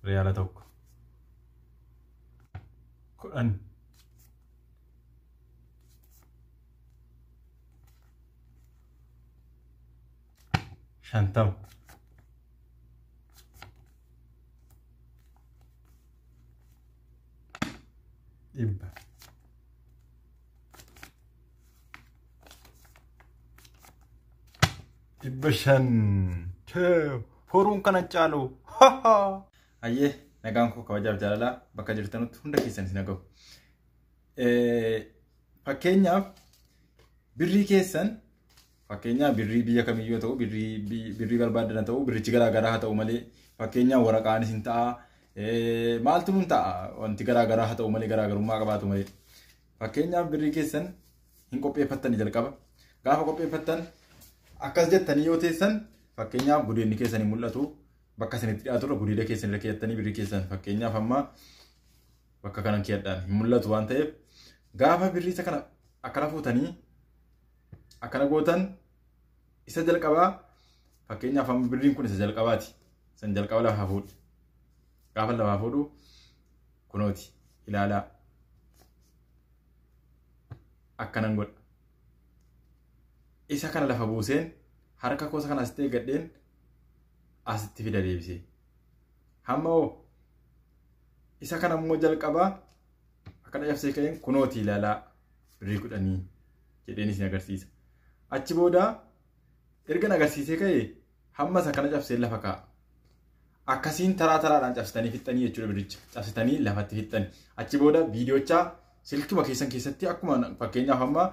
Riyaala 1. 10. 50. 100. 500. Horuun kana caalu. Hayyee, nagaan koo kabajaaf jaalalaa bakka jirtanutti hunda keessan isin gahu. Fakkeenyaaf birrii keessan, fakkeenyaaf birrii biyya kamiyyuu ta'u, birrii barbaadan ta'u, birrichi garaa garaa haa ta'u malee, fakkeenyaaf waraqaanis hin ta'a, maaltu nun ta'a, wanti garaa garaa haa ta'u malee, garaagarummaa qabaatu malee. Fakkeenyaaf birrii keessan hin qopheeffattani jalqaba. Gaafa qopheeffattan akkas jettanii yoo teessan, fakkeenyaaf gudeedni keessan hin mul'atu. Bakka isinitti dhiyaatu irra gudeeda keessan irra keeyattanii birrii keessan, fakkeenyaaf amma bakka kanan keeyadhaan hin mul'atu waan ta'eef, gaafa birrii isa kana akkana fuutanii akkana gootan, isa jalqabaa, fakkeenyaaf amma birriin kun isa jalqabaati. Isan jalqaba lafaa fuudhu. Gaafa lafaa fuudhu kunooti ilaalaa. Akkanan godha. Isa kana lafa buuseen harka koo isa kana asitti eeggadheen asitti fida deebisee. Hamma hoo isa kana immoo jalqabaa akkana cabsee ka'een kunooti ilaalaa birrii 10 jedheen isin agarsiisa. Achi booda ergan agarsiisee ka'e hamma isa kana cabsee lafa kaa'a. Akkasiin taraa taraadhaan cabsitanii fixxanii jechuudha, birricha. Cabsitanii lafatti fixxani. Achi booda viidiyochaa silkuma keessan keessatti akkuma fakkeenyaaf amma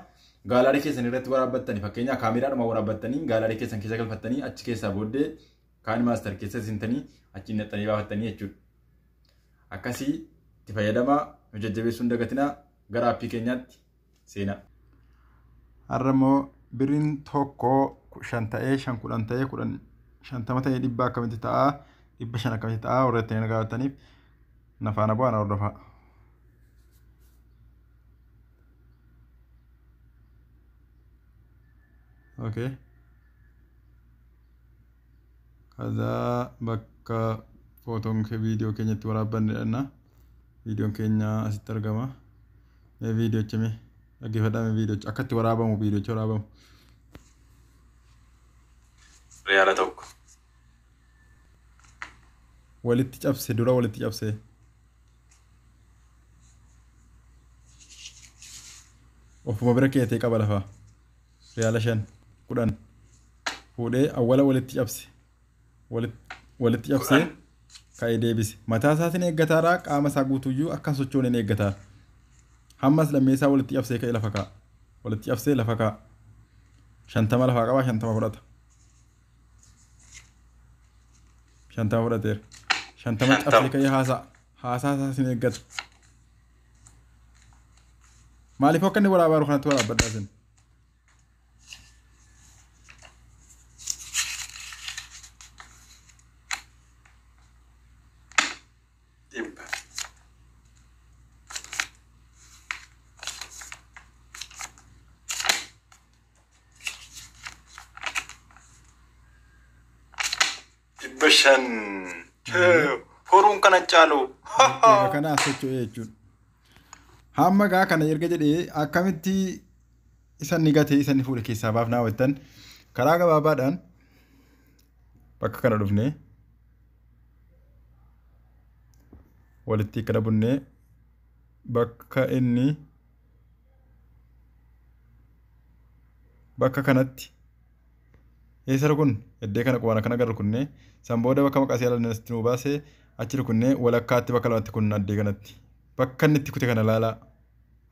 gallery keessan irratti waraabbattanii, fakkeenyaaf kaameraadhuma waraabbattanii gallery keessan keessa galfattanii, achi keessaa booddee KineMaster keessa seentanii achi naqxanii baafattanii jechuudha. Akkasii itti fayyadamaa, nu jajjabeessuun dagatinaa, gara aappii keenyaatti seenaa. Har'a immoo birriin 1 5 ta'ee, 5 10 ta'ee, 10 50 ta'ee, 100 akkamitti ta'a, 500 akkamitti ta'a warra itti na gaafataniif na faana bu'aa, na hordofaa. Okay. Kaza bakka footoon viidiyoo keenya itti waraabbanne dhanna. Viidiyoon keenya asitti argama. Mee viidiyocha mee dhaggeeffadhaa, mee viidiyocha akka itti waraabamu, viidiyocha waraabamu. Riyaala 1. Walitti cabse, dura walitti cabse. Ofuma bira keetee qaba lafaa. Riyaala 5, 10 fuudhee awwala walitti cabse. Walitti cabsee ka'ee deebise. Mataa isaatiin eeggataaraa, qaama isaa guutuyyuu akka hin sochoone eeggataara. Hammas lammeessaa walitti cabsee ka'ee lafa kaa'a. Walitti cabsee lafa kaa'a. 50 lafaa qabaa, 50 fudhata. 50 fudhateera. 50 cabsee ka'ee haasa'a. Haasaa isaa isin eeggata. Maaliif akka inni waraabaa jiru kanatti waraabbadhaa isin? 100. 500. Horuun kana caalu. Egaa kana as socho'ee jechuudha. Hamma gaa kana erga jedhee akkamitti isa inni gatee isa inni fuudhe keessaa baafnaa jettan, karaa gabaabaadhaan bakka kana dhufnee walitti akkana bunnee bakka inni bakka kanatti eessa rukun iddee kana qubaan akkana gara rukunnee, san booda bakka maqaa seera asitti nuu baasee achi rukunnee walakkaatti bakka lamatti kunna. Addee kanatti bakka inni itti kute kana laalaa,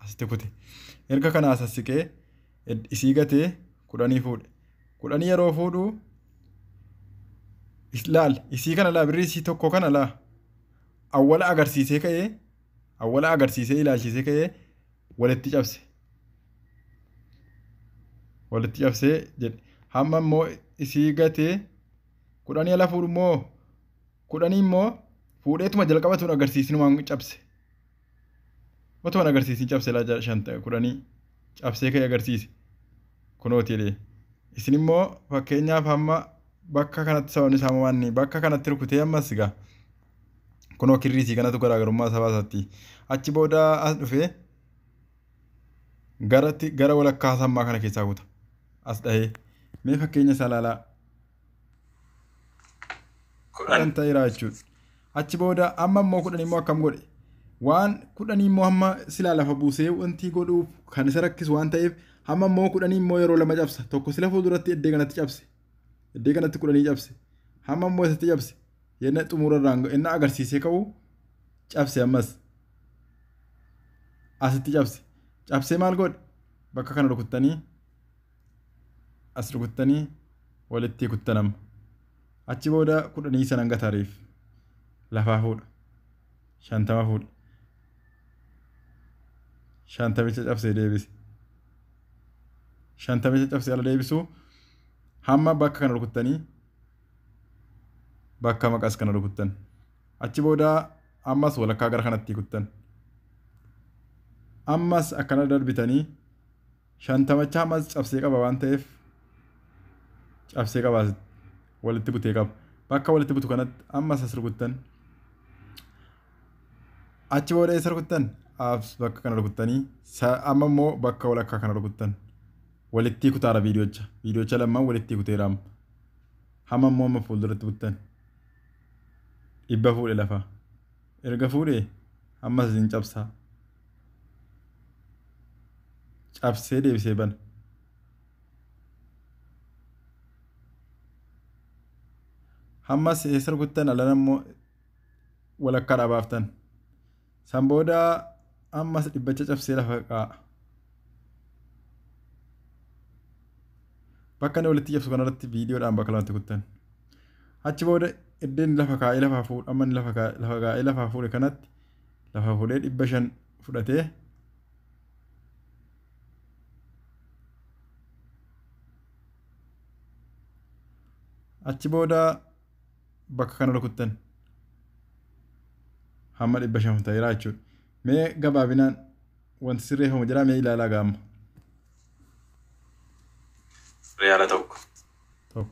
asitti kute. Erga kana as siqee isii gatee 10 fuudhe. 10 yeroo fuudhu laal, isii kana laa, birrii isii 1 kana laa, awwala agarsiisee ka'ee, awwala agarsiisee ilaalchisee ka'ee walitti cabse. Walitti cabsee jedhe. Hamma immoo isii gatee 10 ala fuudhu immoo, 10 immoo fuudheetuma jalqabatuun agarsiisinumaan cabse. Otuma agarsiisin cabse laa, 5 10 cabsee ka'ee agarsiise. Kunooti jedhee. Isin immoo fakkeenyaaf hamma bakka kanatti, sababni isaa waan bakka kanatti rukutee ammas gaa. Kunoo kirriisii kanatu garaagarummaa sabaa isaatti. Achi booda as dhufee gara walakkaa sammaa kana keessaa kuta. As dhahee. Mee fakkeenya isaa ilaalaa. 10 ta'eera jechuudha. Achi booda amma immoo 10 immoo akkam godhe? Waan 10 immoo hamma silaa lafa buusee wanti godhuuf kan isa rakkisu waan ta'eef hamma immoo 10 immoo yeroo lama cabsa. Tokko sila fuulduratti iddee kanatti cabse. Iddee kanatti 10 cabse. Hamma immoo isatti cabse. Yenna xumura irraan inni agarsiisee ka'u cabse ammas. Asitti cabse. Cabsee maal godhe? Bakka kana rukuttanii as rukuttanii walitti kuttanama. Achi booda 10 sana hanga taariif lafaa fuudha. 50 fuudha. 50 cabsee deebise. 50 cabsee ala deebisu hamma bakka kana rukuttanii bakka maqas kana rukuttan. Achi booda ammas walakkaa gara kanatti kuttan. Ammas akkana darbitanii 50 ammas cabsee qaba waan ta'eef cabsee qaba walitti butee qaba. Bakka walitti butu kanatti ammas as rukuttan. Achi booda eessa rukuttan? Bakka kana rukuttanii amma immoo bakka walakkaa kana rukuttan. Walitti kutaara viidiyoocha. Viidiyoocha lamaan walitti kuteera amma. Hamma immoo amma fuulduratti buttan. 100 fuudhe lafa. Erga fuudhee ammas hin cabsaa. Cabsee deebisee bana. Hammas eessa rukuttan? Alana immoo walakkaa dhaabaaftan. San booda ammas 100 cabsee lafa kaa'a. Bakka inni walitti cabsu kanarratti viidiyoodhaan bakka lamatti kuttan. Achi booda iddeen lafa kaa'ee lafaa fuudhe amma inni lafa kaa'ee lafaa fuudhe kanatti lafa fuudhee 500 fudhatee achi booda bakka kana rukuttan. Hamma 500 ta'eera jechuudha. Mee gabaabinaan wanti sirreeffamu jira mee ilaalaa gaama. Riyaala 1 1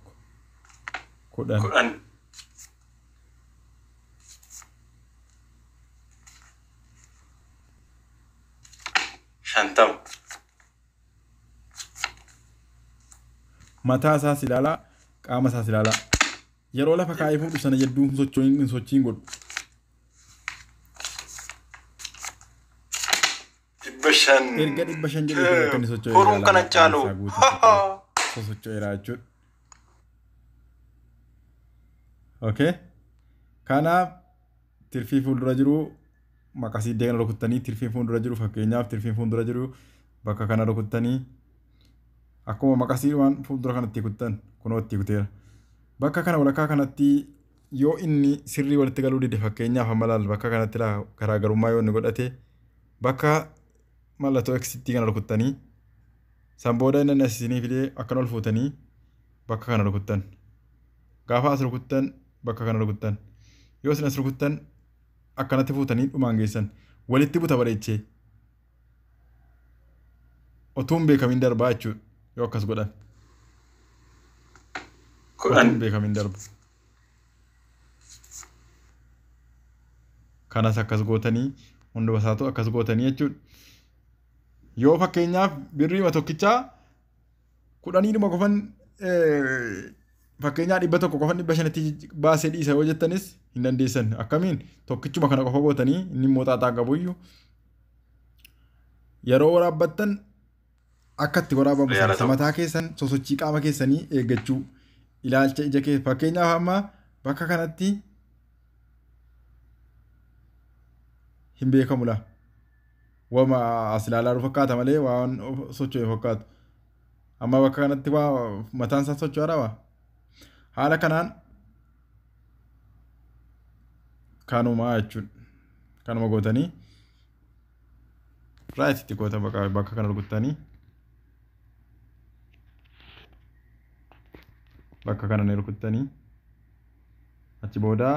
10 10 50 Mataa isaas ilaalaa, qaama isaas ilaalaa. Yeroo lafa kaa'ee fuudhu sana jedduu hin sochiin godhu. 500 Erga 500 jedhee akka inni socho'e Horuun kana caalu. Sosocho'eera jechuudha. Okay. Kanaaf tirfii fuuldura jiru maqasii iddoo kana rukuttanii tirfii fuuldura jiru fakkeenyaaf tirfii fuuldura jiru bakka kana rukuttanii akkuma maqasii waan fuuldura kanatti kuttan kunoo itti kuteera. Bakka kana walakkaa kanatti yoo inni sirrii walitti galuu dide fakkeenyaaf amma laal bakka kanatti garaagarummaa yoo inni godhate bakka mallattoo X-tti kana rukuttanii san booda inni as isinii fidee akkana ol fuutanii bakka kana rukuttan. Gaafa as rukuttan bakka kana rukuttan. Yoo isin as rukuttan akkanatti fuutanii dhumaan geessan. Walitti buta bareechee. Otuu hin beekamin darbaa jechuudha yoo akkas godhan. Otuu hin 10 beekamin darba. Kanas akkas gootanii hunduma isaatu akkas gootanii jechuudha. Yoo fakkeenyaaf birriima tokkichaa 10 qofan fakkeenyaa 100 qofan 500 baasee dhiisa yoo jettanis hin dandeessan. Akkamiin tokkichuma kana qofa gootanii inni immoo xaaxaa qabuyyuu yeroo waraabbattan akka itti waraabamu Riyaala sana 1 mataa keessan sosochii qaama keessanii eeggachuu ilaalcha ija kee fakkeenyaaf amma bakka kanatti hin beekamu laa. Wama as ilaalaa jiru fakkaata malee waan socho'e fakkaatu. Amma bakka kanatti waa mataan isaa socho'aa dha. Haala kanaan kanumaa jechuudha. Kanuma gootanii raayit itti gootan bakka kana rukuttanii bakka kana ni rukuttanii achi booda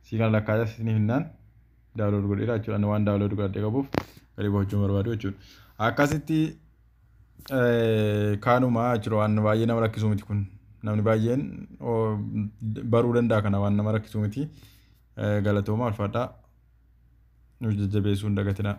sii kana lakkaa'aa isiniif hinnaan daawulood godheera jechuudha. Ani waan daawulood godhadhee qabuuf gadi bu'achuu barbaadu jechuudha. Akkasitti kanumaa jechuudha waan baay'ee nama rakkisu miti kun. Namni baay'een baruu danda'a kana waan nama rakkisu miti. Galatooma, alfaadhaa, nu jajjabeessuu hin dagatinaa.